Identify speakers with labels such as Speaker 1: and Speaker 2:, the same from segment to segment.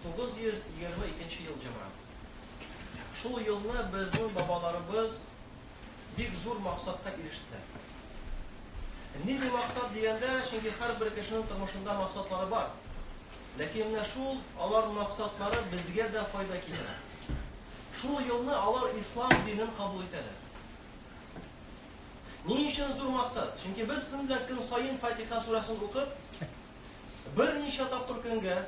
Speaker 1: 922 ел, җәмәгать. Шул елны безнең бабаларыбыз бик зур максатка ирештеләр. Нинди максат дигәндә, чөнки һәрбер кешенең тормышында максатлары бар. Ләкин менә шул алар максатлары безгә дә файда китерә. Шул елны алар ислам динен кабул итәләр. Ни өчен зур максат? Чөнки без сезнең белән көн саен Фатиха сүрәсен укып, берничә тапкыр көнгә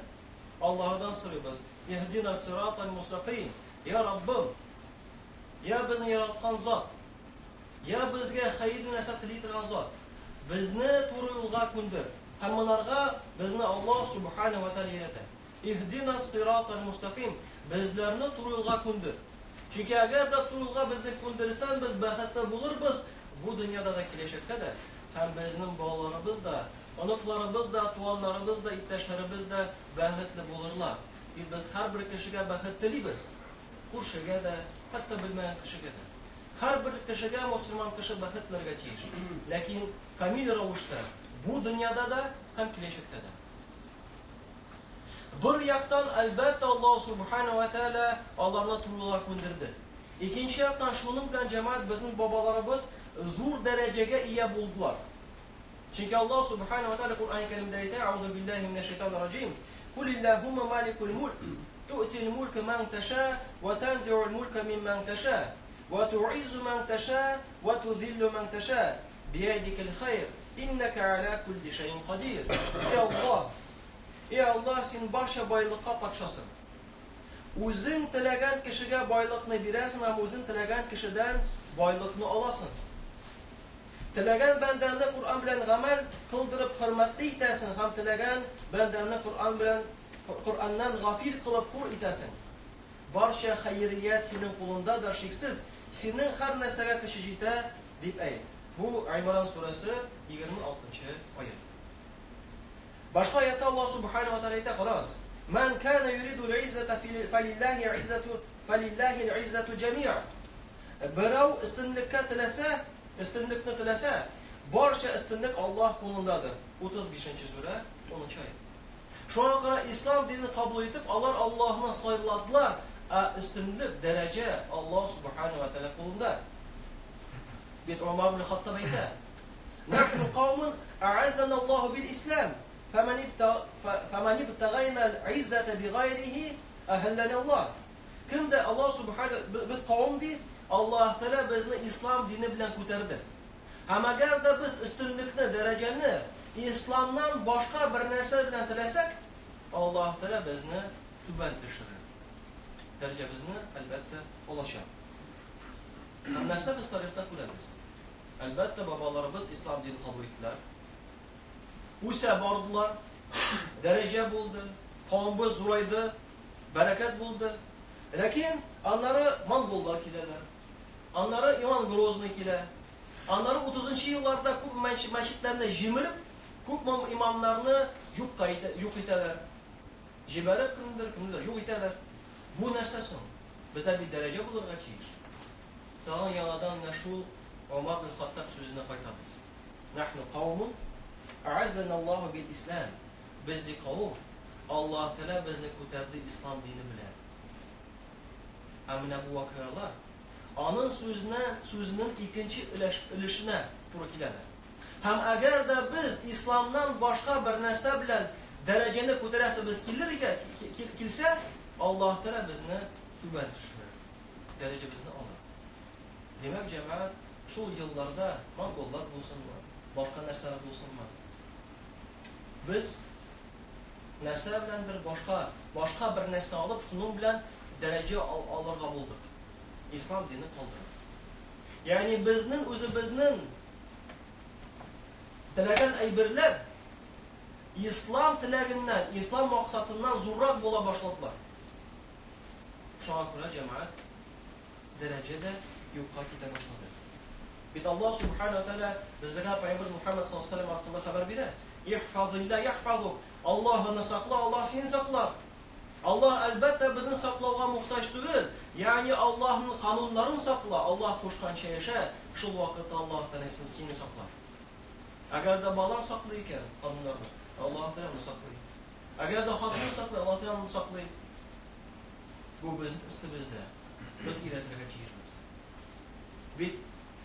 Speaker 1: Аллаһыдан сорыйбыз: "Иһдина сиратал мустакыйм". Я Раббым, я безне яраткан зат, я безгә хәерле нәрсә тели торган зат, безне туры юлга күндер. Һәм монарга безне Аллаһ субхана ва тааля өйрәтә. Иһдина сиратал мустакыйм. Безләрне туры юлга күндер. Чөнки әгәр дә туры юлга безне күндерсәң, без бәхетле булырбыз бу дөньяда да, киләчәктә дә. Һәм безнең балаларыбыз да, оныкларыбыз да, туганнарыбыз да, иптәшләребез дә бәхетле булырлар. Дип без һәрбер кешегә бәхет телибез. Күршегә дә, хәтта белмәгән кешегә дә. Һәрбер кешегә мусульман кеше бәхет теләргә тиеш. Ләкин камил рәвештә бу дөньяда да һәм киләчәктә дә. Бер яктан, әлбәттә, Аллаһ субхана ва тааля аларны туры юлга күндерде. Икенче яктан, шуның белән, җәмәгать, безнең бабаларыбыз зур дәрәҗәгә ия булдылар. Чөнки Аллаһ субхана ва тааля Коръән Кәримдә әйтә: "Аузу биллаһи минәш шайтанир раҗим. Кул иллаһумма маликул мулк, ту'тил мулка ман таша, ва танзи'ул мулка мимман таша, ва ту'иззу ман таша, ва тузиллу ман таша, биядикал хайр, иннака аля кулли шәйин кадир". И Аллаһ, и Аллаһ, син барча байлыкка патшасың. Үзең теләгән кешегә байлыкны бирәсең һәм үзең теләгән кешедән байлыкны аласың. Теләгән бәндәне Коръән белән гамәл кылдырып хөрмәтле итәсең һәм теләгән бәндәне Коръән белән Коръәннән гафил кылып хур итәсең. Барча хәерият синең кулындадыр, шиксез, синең һәр нәрсәгә көче җитә, дип әйт. Бу Гыймран сүрәсе 26 нчы аять. Башка аятта Аллаһ субхана ва тааля әйтә, карагыз. Ман кана юриду аль-иззата фалиллахи иззату фалиллахи аль-иззату джамиа. Берәү өстенлеккә теләсә, өстенлекне теләсә, барча өстенлек Аллаһ кулындадыр. 35 нче сүрә, 10 нчы аять. Шуңа күрә ислам динен кабул итеп, алар Аллаһны сайладылар, ә өстенлек, дәрәҗә Аллаһ субхана ва тааля кулында. Бит Умар ибн Хаттаб әйтә: "Нахну каумун а'аззана Аллаһу бил ислам, фаман ибтагайна аль-иззата бигайрихи ахаллана Аллаһ." Кем дә Аллаһ Субхана без кавым ди, Аллаһ Тәгалә безне ислам дине белән күтәрде. Һәм әгәр дә без өстенлекне, дәрәҗәне исламнан башка бер нәрсә белән теләсәк, Аллаһ Тәгалә безне түбән төшерер. Дәрәҗәбезне, әлбәттә, алачак. Һәм нәрсә без тарихта күрәбез? Әлбәттә, бабаларыбыз ислам динен кабул иттеләр. Үсә бардылар, дәрәҗә булды, кавымбыз зурайды, Бәрәкәт булды. Ләкин аннары монголлар киләләр. Аннары Иван Грозный килә. Аннары 30 нчы елларда күп мәчетләрне җимереп, күп имамнарны юкка итә, юк итәләр. Җибәреп кемдер, кемдер юк итәләр. Бу нәрсә соң? Бездә бит дәрәҗә булырга тиеш. Тагын яңадан менә шул Омар бин Хаттаб сүзенә кайтабыз. Нахну каумун а'аззана Аллаһу бил ислам. Без ди кавым, Аллаһ Тәгалә безне күтәрде ислам дине белән. Ә менә бу вакыйгалар аның сүзенә, сүзенең икенче өлеш, өлешенә туры киләләр. Һәм әгәр дә без исламнан башка бер нәрсә белән дәрәҗәне күтәрәсебез килер икән, килсә, Аллаһ Тәгалә безне түбән төшерер. Дәрәҗәбезне алыр. Димәк, җәмәгать, шул елларда монголлар булсынмы, башка нәрсәләр булсынмы, Без нәрсә беләндер башка, башка бер нәрсә алып, шуның белән дәрәҗә ал, алырга булдык. Ислам дине калдырып. Ягъни безнең үзебезнең теләгән әйберләр ислам теләгеннән, ислам максатыннан зуррак була башладылар. Шуңа күрә җәмәгать дәрәҗә дә юкка китә башлады. Бит Аллаһ Субхана ва Тәгалә безгә Пәйгамбер Мухаммад саллаллаһу алейһи аркылы хәбәр бирә. Ихфазилла яхфазук. Аллаһны сакла, Аллаһ сине саклар. Аллаһ әлбәттә безне саклауга мохтаҗ түгел. Ягъни Аллаһның кануннарын сакла, Аллаһ кушканча яшә, шул вакытта Аллаһ Тәгалә сине саклар. Әгәр дә балаң саклый икән кануннарны, Аллаһ Тәгалә аны саклый. Әгәр дә хатынын саклый, Аллаһ Тәгалә аны саклый. Бу безнең өстебездә. Без өйрәтергә тиешбез. Бит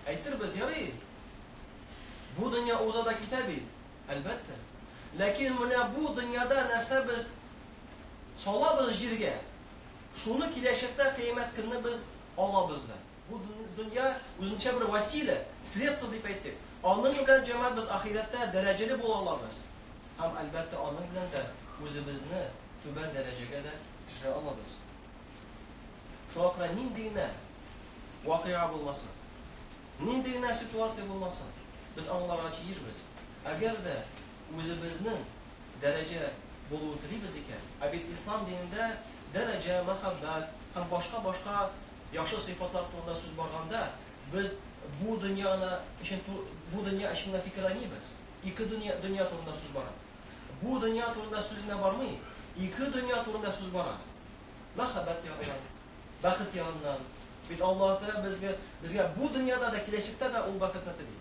Speaker 1: әйтербез, ярый. Бу дөнья уза да китә бит. Әлбәттә. Ләкин менә бу дөньяда нәрсә без салабыз җиргә, шуны киләчәктә кыямәт көнне без алабыз да. Бу дөнья үзенчә бер василә, средство дип әйттек. Аның белән җәмәгать без ахирәттә дәрәҗәле була алабыз. Һәм әлбәттә аның белән дә үзебезне түбән дәрәҗәгә дә төшерә алабыз. Шуңа күрә нинди генә вакыйга булмасын, нинди генә ситуация булмасын, без аңларга тиешбез. Әгәр дә үзебезнең дәрәҗә булуын телибез икән, ә бит ислам динендә дәрәҗә, мәхәббәт һәм башка-башка яхшы сыйфатлар турында сүз барганда, без бу дөньяны өчен бу дөнья өчен генә фикерләмибез. Ике дөнья, дөнья турында сүз бара. Бу дөнья турында сүз генә бармый, ике дөнья турында сүз бара. Мәхәббәт ягыннан, бәхет ягыннан. Бит Аллаһ Тәгалә безгә безгә бу дөньяда да, киләчәктә дә ул бәхетне тели.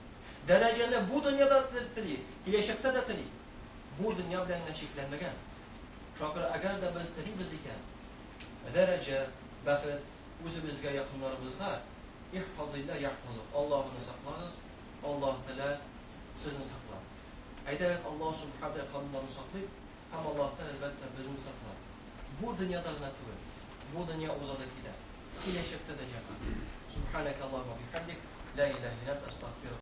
Speaker 1: Дәрәҗәне бу дөньяда тели, киләчәктә дә тели. Бу дөнья белән генә чикләнмәгән. Шуңа күрә әгәр дә без телибез икән, дәрәҗә, бәхет үзебезгә, якыннарыбызга, ихфазилла яхфазук. Аллаһны саклагыз, Аллаһ Тәгалә сезне саклар. Әйдәгез, Аллаһ Субхану Тәгалә кануннарын саклыйк һәм Аллаһ Тәгалә әлбәттә безне саклар. Бу дөньяда гына түгел, бу дөнья уза да килә. Киләчәктә дә җәмәгать. Субханaka Аллаһумма бихамдик, ла илаһа илля анта, астагфирука.